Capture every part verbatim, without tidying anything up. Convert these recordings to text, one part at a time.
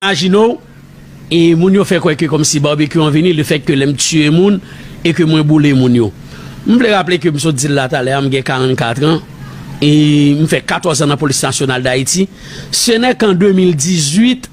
Imajine w, e moun yo fè kwè ke kòmsi Barbecue an vini, lefètke lè m tiye moun e ke mwen boule moun yo. M vle raple ke m sot di l la talè a, m gen karannkat an, e m fè katòz an nan Polis Nasyonal d Ayiti. Ce n'est qu'en deux mille dix-huit,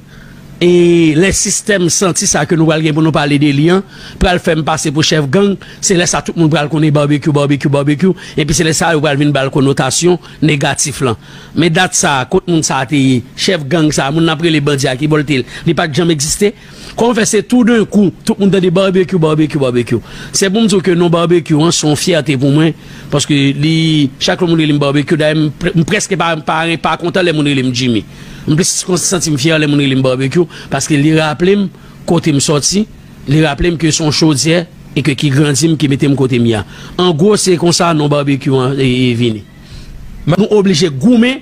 e lè sistèm santi sa ke nou pral gen pou nou pale de li an, pral fè m pase pou chèf gang, se lè sa tout moun pral konnen Barbecue, Barbecue, Barbecue, epi se lè sa yo pral vin ba l konotasyon negatif lan. Men dat sa, kot moun sa te ye, chèf gang sa, moun n ap rele bandi a ki bòlte l, li pa t janm egziste? Kòman fè se toudenkou, tout moun tande Barbecue, Barbecue, Barbecue? Se pou m di w ke non Barbecue an se yon fyète pou mwen, paske li, chak lè moun rele m Barbecue, dayè m pre- m prèske pa, pa, pa kontan lè moun rele m Jimmy. M plis santi m fyè lè moun rele m Barbecue, paske li raple m kote m sòti, li raple m ke se yon chodyè e ke ki grandi m, ki mete m kote m ye a. An gwo, se konsa non Barbecue an e, e vini. Nou oblije goumen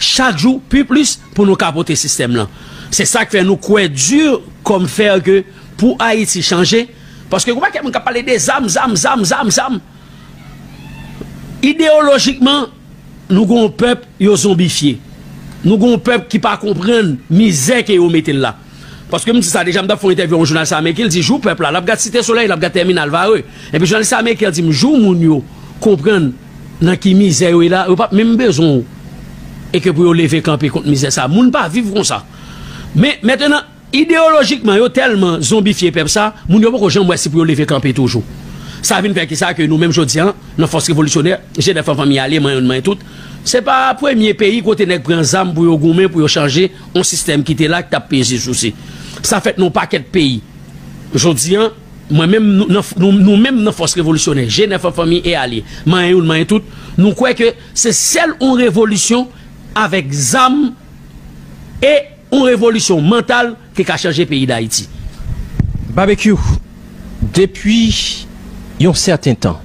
chak jou pi plis pou nou ka pote sistèm lan. Se sa k fè nou kwè dur comme fer ke pou Ayiti chanje, paske gen yon pakèt moun k ap pale de zam, zam, zam, zam, zam. Ideyolojikman, nou gen yon pèp yo zonbifye. Nou gen yon pèp ki pa konprann mizè ke yo mete l la. Paske m di sa deja, m t ap fè yon entèvyou a yon jounalis ameriken, l di jou pèp la, l ap gad Site Solèy, l ap gad Tèminal Vare. Epi jounalis ameriken an di m, jou moun yo konprann nan ki mizè yo ye la, yo p ap menm bezwen w. E ke pou yo leve kanpe kont mizè sa. Moun pa viv konsa. Men, mentenan, ideyolojikman, yo tèlman zonbifye pèp sa, moun yo poko janm wè si pou yo leve kanpe toujou. Sa vin fè ki sa ke nou menm jodi a, nan Fòs Revolisyonè, G nèf an Fanmi Alye, mwen menm, mwen tout, se pa premye peyi kote nèg pran zam pou yo goumen, pou yo chanje yon sistèm ki te la, ki t ap peze sou se. Sa fèt nan yon pakèt peyi. Jodi a, mwen menm, nou, nan, nou, nou menm nan Fòs Revolisyonè, G nèf an Fanmi e Alye, manyen youn, manyen tout, nou kwè ke se sèl yon revolisyon avèk zam e yon revolisyon mantal ki ka chanje peyi Dayiti. Barbecue, depi yon sèten tan,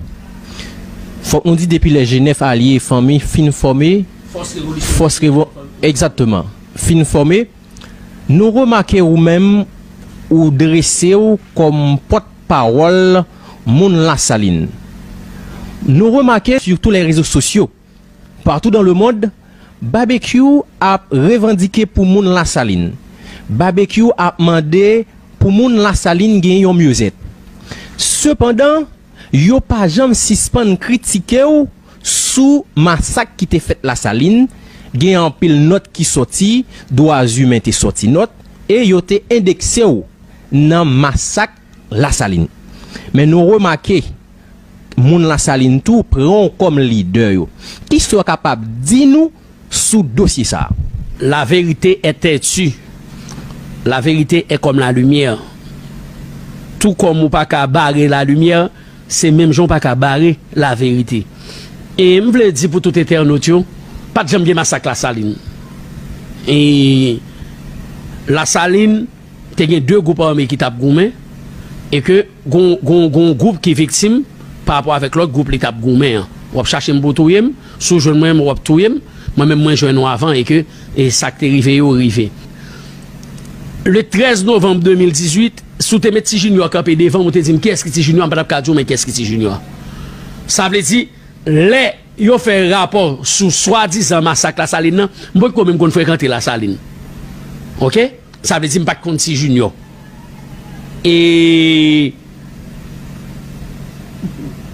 fòk nou di depi lè G nèf Alye e Fanmi fin fòme, Fòs Revo, egzakteman, fin fòme, nou remake ou menm ou drese w kòm pòt pawòl moun Lasalin. Nou remake sur tous les réseaux sociaux, partout dans le monde, Barbecue ap revandike pou moun Lasalin. Barbecue ap mande pou moun Lasalin gen yon myezèt. Sepandan, yo pa janm sispann kritike w sou masak ki te fèt Lasalin, gen anpil nòt ki sòti, dwa imen te sòti nòt, e yo te endekse w nan masak Lasalin. Men nou remake, moun Lasalin tou pran w kòm lidè yo. Kisa w kapab di nou sou dosye sa a? La vérité est têtue. La vérité est comme la lumière. Tou kòm ou pa ka bare lalimyè, se menm jan ou pa ka bare laverite. E m vle di pou tout entènot yo, pa t janm gen masak Lasalin. E Lasalin te gen de gwoup ame ki t ap goumen, e ke gon, gon, gon gwoup ki viktim pa rapò avèk lòt gwoup li t ap goumen an. W ap chache m pou touye m, si w jwenn mwen, w ap touye m, mwen menm mwen jwenn ou avan, e ke e sa k te rive yo rive. Le trèz novanm de mil dizuit, si w te met Ti Junior kanpe devan m, ou te di m kiyès ki Ti Junior, m pa t ap ka di w men kiyès ki Ti Junior. Sa vle di, lè yo fè rapò sou swadizan masak Lasalin nan, m potko menm konn frekante Lasalin. Oke? Sa vle di m pa t konn Ti Junior. E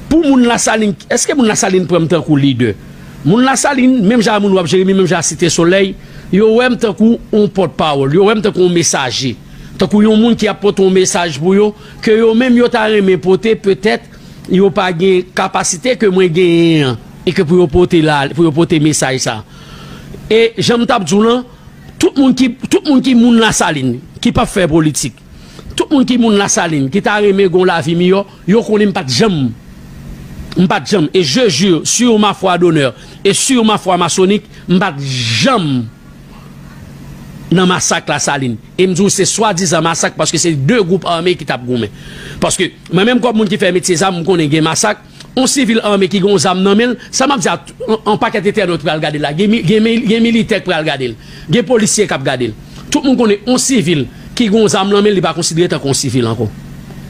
pou moun Lasalin, èske moun Lasalin pran m tankou lidè? Moun Lasalin, menm jan a moun Wap Jeremi, menm jan a Site Solèy, yo wè m tankou yon pòtpawòl, yo wè m tankou yon mesaje, tankou yon moun ki ap pote yon mesaj pou yo, ke yo menm yo ta renmen pote, petèt yo pa gen kapasite ke mwen genyen an, e ke pou yo pote la, pou yo pote mesaj sa. E jan m t ap di w lan, tout moun ki, tout moun ki moun Lasalin, ki p ap fè politik, tout moun ki moun Lasalin, ki ta renmen gen yon lavi miyò, yo konnen m pa t janm, m pa t janm, et je jure sur ma foi d'honneur et sur ma foi maçonnique, m pa t janm nan masak Lasalin. E m di w se swadizan masak paske se de gwoup ame ki t ap goumen. Paske mwen menm kòm moun ki fè metye zam, m konnen gen masak, yon sivil ame ki gen yon zam nan men l, sa m ap di a, yon, yon pakèt entènot pral gade l la, gen, mi- gen, mi- gen militè k pral gade l, gen polisye k ap gade l. Tout moun konnen yon sivil ki gen yon zam nan men l, li pa konsidere tankou yon sivil ankò.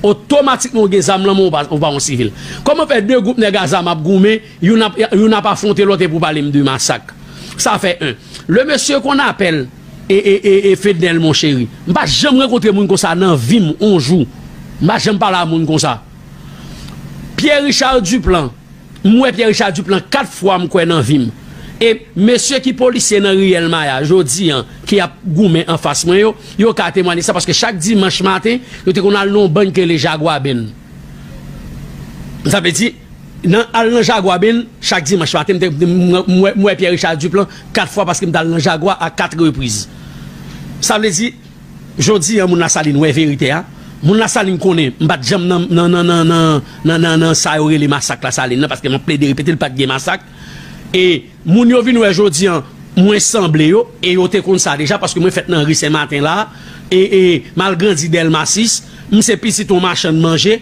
Otomatikman ou gen zam nan men w, ou pa, ou pa yon sivil. Kòman fè de gwoup nèg a zam ap goumen, youn ap, youn ap afwonte lòt epi w pale m de masak? Sa fè en. Le monsieur qu'on appelle e, e, e, e Fednel Monchery. M pa janm rankontre moun konsa nan vi m, yon jou. M pa janm pale a moun konsa. Pierre Richard Duplan, m wè Pierre Richard Duplan kat fwa m kwè nan vi m. E mesye ki polisye nan riyèl Maya, jodi an, ki ap goumen anfas mwen yo, yo ka temwanye sa, paske chak dimanch maten, yo te konn al nan yon bann ki rele Jagwabenn. Sa vle di, nan al nan Jagwabenn, chak dimanch maten, m te, m, m, m wè, m wè Pierre Richard Duplan kat fwa, paske m t al nan Jagwa a kat repriz. Sa vle di, jodi an, moun Lasalin wè verite a. Moun Lasalin konnen, m pa t janm nan, nan, nan sa yo rele masak Lasalin nan, paske m ap plede repete, l pa t gen masak. E moun yo vin wè jodi an, mwen sanble yo, e yo te konn sa deja, paske mwen fèt nan ri Sen Maten la, e, e m al grandi Dèlma sis, m se pitit yon machann manje.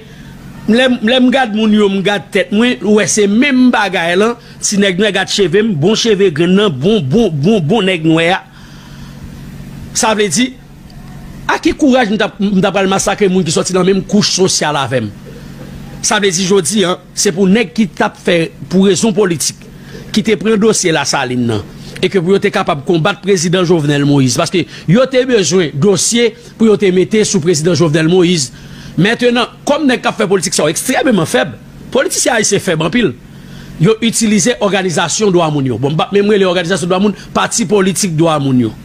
Lè, lè m gad moun yo, m gad tèt mwen, ou wè se menm bagay lan, ti nèg nwè, gad cheve m, bon cheve grenn nan, bon, bon, bon, bon nèg nwè a. Sa vle di, a ki kouraj m t ap, m t ap pral masakre moun ki sòti nan menm kouch sosyal avè m? Sa vle di jodi an, se pou nèg ki t ap fè pou rezon politik, ki te pran dosye Lasalin nan, e ke pou yo te kapab konbat prezidan Jovenel Moïse, paske yo te bezwen dosye pou yo te mete sou prezidan Jovenel Moïse. Mentenan, kòm nèg k ap fè politik sa yo ekstrèmeman fèb, politisyen ayisyen fèb anpil, yo itilize òganizasyon dwa moun yo. Bon, m p ap menm rele òganizasyon dwa moun, pati politik dwa moun yo.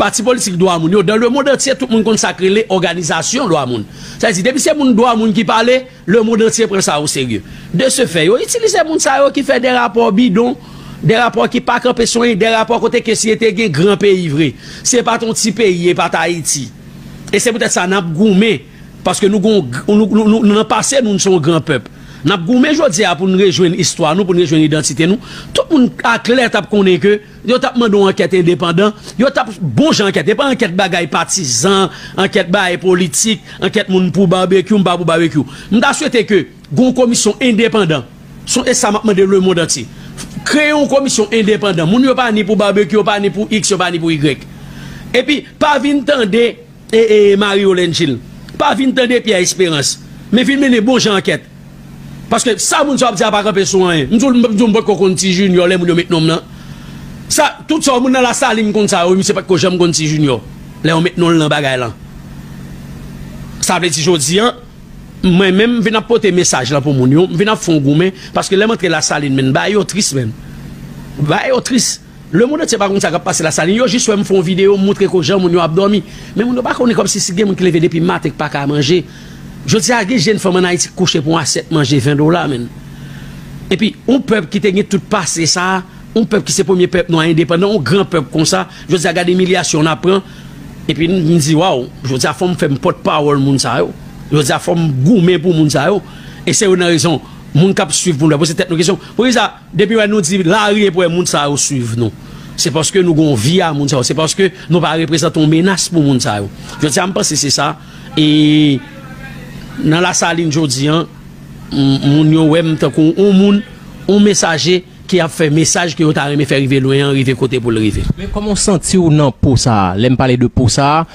Pati politik dwa moun yo, dans le monde entier, tout moun konn sa k rele òganizasyon dwa moun. Sa vle di, depi se moun dwa moun ki pale, lemonn antye pran sa oserye. De ce fait, yo itilize moun sa yo ki fè de rapò bidon, de rapò ki pa kanpe sou anyen, de rapò kote ke si te gen gran peyi vre, se pa t yon ti peyi, e pa t Ayiti. E se poutèt sa n ap goumen, paske nou gon, nou, nou, nou, nou nan pase nou, nou se yon gran pèp. N ap goumen jodi a pou n rejwenn istwa nou, pou n rejwenn idantite nou. Tout moun aklè t ap konnen ke yo t ap mande yon ankèt endepandan, yo t ap bon jan ankèt. E pa ankèt bagay patizan, ankèt bagay politik, ankèt moun pou Babekyou, m pa pou Babekyou. M ta swete ke gon komisyon endepandan. Son, e sa m ap mande lemonn antye. Kreye yon komisyon endepandan. Moun yo pa ni pou Babekyou, yo pa ni pou X, yo pa ni pou Y. Epi, pa vin tande e, e, Mario Lengil. Pa vin tande Pierre Espérance. Men vin mennen bon jan ankèt. Paske sa moun sa w ap di a pa kanpe sou anyen. M di w, m di w m potko konn Ti Junior lè moun yo met non m nan. Sa, tout sa moun nan Lasalin konn sa yo, misye potko janm konn Ti Junior. Lè yo met non l nan bagay lan. Sa vle di jodi an, mwen menm m vin ap pote mesaj lan pou moun yo, m vin ap fè yon goumen, paske lè m antre Lasalin, men, bagay yo tris, men. Bagay yo tris. Lemonn antye pa konn sa k ap pase Lasalin. Yo jis wè m fè yon videyo, m montre ko jan moun yo ap dòmi. Men moun yo pa konnen kòmsi si gen moun ki leve depi maten k pa ka manje. Jodi a, gen jenn fanm ann Ayiti k kouche pou yon asyèt manje ven dola, menn. Epi, yon pèp ki te gen tout pase sa a, yon pèp ki se premye pèp nwa endepandan, yon gran pèp konsa, jodi a, gade imilyasyon n ap pran. Epi, m, m di, waw, jodi a, fò m fè m pòtpawòl moun sa yo. Jodi a, fò m goumen pou moun sa yo. E se youn nan rezon, moun k ap swiv pou m la poze tèt nou kesyon. Poukisa Depi wè nou di lari e pou wè moun sa yo swiv nou. Se paske nou gon vi a moun sa yo. Se paske nou pa reprezante yon menas pou moun sa yo. Jodi a, m panse se sa. E nan Lasalin jodi an, m, moun yo wè m tankou yon moun, yon mesaje ki ap fè mesaj ke yo ta renmen fè rive lwen an, rive kote pou l rive. Men kòman w santi w nan po sa a? Lè m pale de po sa a,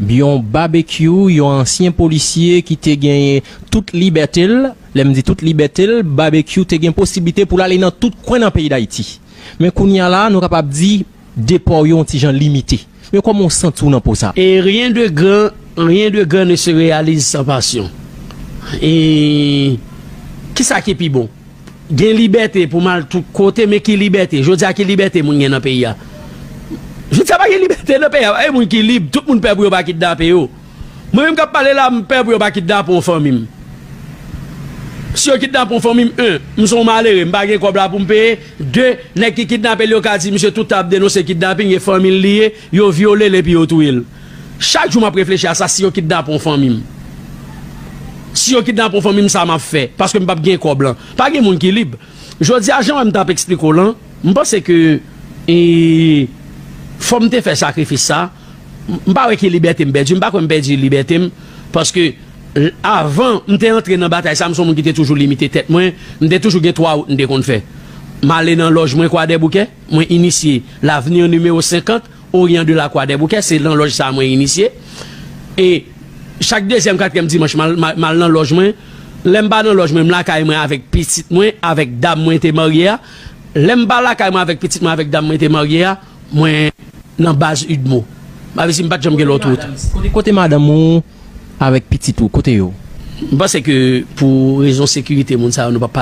yon Babekyou, yon ansyen polisye ki te genyen tout libète l, lè m di tout libète l, Babekyou te gen posiblite pou l ale nan tout kwen nan peyi Dayiti. Men kounye a la, nou kapab di, depa w yo yon ti jan limite. Men kòman w santi w nan po sa? Et rien de grand, rien de grand ne se réalise sans passion. E kisa ki pi bon? Gen libète pou m al tout kote, men ki libète? Jodi a, ki libète moun gen nan peyi a? Jodi a, pa gen libète nan peyi a. Pa gen moun ki lib, tout moun pè pou yo pa kidnape yo. Mwen menm k ap pale la, m pè pou yo pa kidnape yon fanmi m. Si yo kidnape yon fanmi m, en, m se yon malere, m pa gen kòb la pou m peye. De, nèg ki kidnape l yo ka di misye tout tan ap denonse kidnaping, e fanmi l li ye, yo vyole l epi yo touye l. Chak jou m ap reflechi a sa, si yo kidnape yon fanmi m. Si yo kidnape yon fanmi m, sa m ap fè, paske m p ap gen kòb lan. Pa gen moun ki lib. Jodi a, jan m t ap eksplike w lan, m panse ke, e, fò m te fè sakrifis sa. M, m pa wè ki libète m pèdi. M pa kwè m pèdi libète m, paske, l, avan m te antre nan batay sa, m se yon moun ki te toujou limite tèt mwen. M te toujou gen twa wout m te konn fè. M ale nan lòj mwen Kwadèboukè, mwen inisye L'avenir nimewo senkant, Orient de la Croix des Bouquets, se nan lòj sa a mwen inisye. E chak dezyèm, katriyèm dimanch, m al, m al, m al nan lòj mwen. Lè m pa nan lòj mwen, m lakay mwen avèk pitit mwen, avèk dam mwen te marye a. Lè m pa lakay mwen avèk pitit mwen, avèk dam mwen te marye a, mwen nan baz UDMO. M pa vle di m pa t janm gen lòt wout. Kote, kote madanm ou avèk pitit ou, kote yo? M panse ke pou rezon sekirite moun sa yo, nou p ap